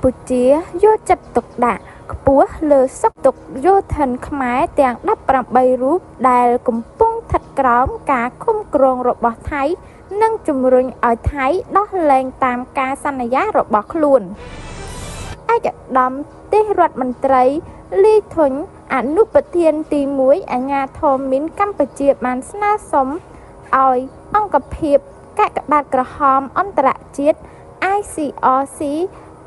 ពុជាយកចិត្តទុកដាក់ខ្ពស់លើសុខទុក្ខយោធិនខ្មែរទាំង18រូបដែលកំពុងស្ថិតក្រោមការឃុំគ្រងរបស់ថៃនិងជំរុញឲ្យថៃដោះលែងតាមការសន្យារបស់ខ្លួនឯកឧត្តមទេសរដ្ឋមន្ត្រីលីធុញអនុប្រធានទី1អាជ្ញាធរមីនកម្ពុជាបានស្នើសុំឲ្យអង្គភាពកាកបាទក្រហមអន្តរជាតិ ICRC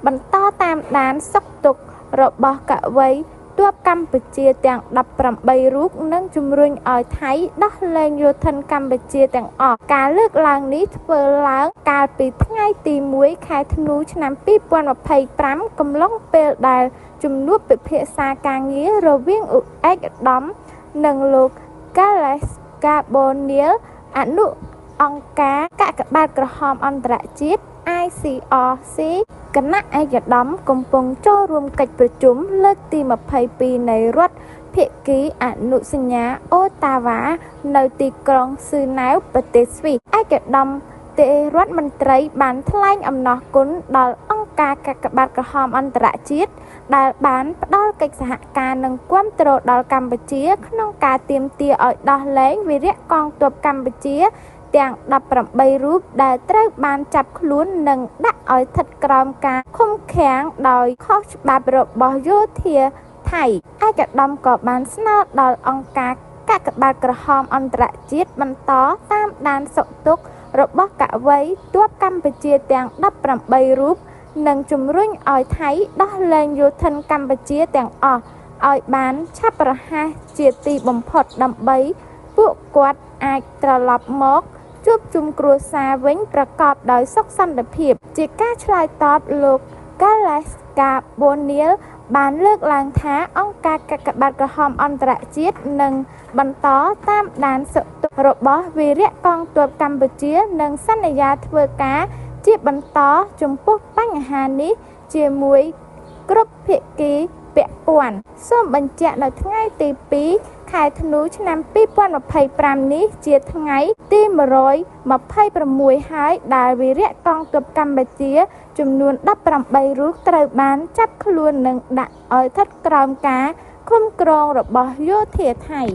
បន្តតាមដានសុខទុក្ខរបស់កវីទ័ពកម្ពុជាទាំង18រូបនិងជំរុញឲ្យថៃដោះលែងយោធិនកម្ពុជាទាំងអស់ការលើកឡើងនេះធ្វើឡើងកាលពីថ្ងៃទី1ខែធ្នូឆ្នាំ2025កំឡុងពេលដែលជំនួបពិភាក្សាការងាររវាងឯកឧត្តមនិងលោកកាឡេសកាបូនីលអនុអង្គការកាកបាទក្រហមអន្តរជាតិ ICRC គណៈឯកឧត្តមកំពុងចូលរួមកិច្ចប្រជុំលើកទី22នៃរដ្ឋភាគីអនុសញ្ញាអូតាវ៉ានៅទីក្រុងស៊ឺណែវប្រទេសស្វីសឯកឧត្តមទេសរដ្ឋមន្ត្រីបានថ្លែងអំណរគុណដល់អង្គការកាកបាទក្រហមអន្តរជាតិដែលបានផ្ដល់កិច្ចសហការនិងគាំទ្រដល់កម្ពុជាក្នុងការទាមទារឲ្យដោះលែងវីរៈកងទ័ពកម្ពុជាទាំង18រូបដែលត្រូវបានចាប់ខ្លួននិងដាក់ឲ្យស្ថិតក្រោមការឃុំឃាំងដោយខុសច្បាប់របស់យោធាថៃឯកឧត្តមក៏បានស្នើដល់អង្គការកាកបាទក្រហមអន្តរជាតិបន្តតាមដានសុខទុក្ខរបស់កវីទ័ពកម្ពុជាទាំង18រូបនិងជំរុញឲ្យថៃដោះលែងយោធិនកម្ពុជាទាំងអស់ឲ្យបានឆាប់រហ័សជាទីបំផុតដើម្បីពួកគាត់អាចត្រឡប់មកជួបជុំគ្រួសារវិញប្រកបដោយសុខសន្តិភាពជាការឆ្លើយតបលោកកាឡេសកាបូនីលបានលើកឡើងថាអង្គការកាកបាទក្រហមអន្តរជាតិនឹងបន្តតាមដានសុខទុក្ខរបស់វីរៈកងទ័ពកម្ពុជានិងសន្យាធ្វើការជាបន្តចំពោះបញ្ហានេះជាមួយគ្រប់ភាគីពាក់ព័ន្ធសូមបញ្ជាក់នៅថ្ងៃទី2ខែធ្នូឆ្នាំ2025នេះជាថ្ងៃទី126ហើយដែលវីរៈកងទ័ពកម្ពុជាចំនួន18រូបត្រូវបានចាប់ខ្លួននិងដាក់ឲ្យស្ថិតក្រោមការឃុំគ្រងរបស់យោធាថៃ។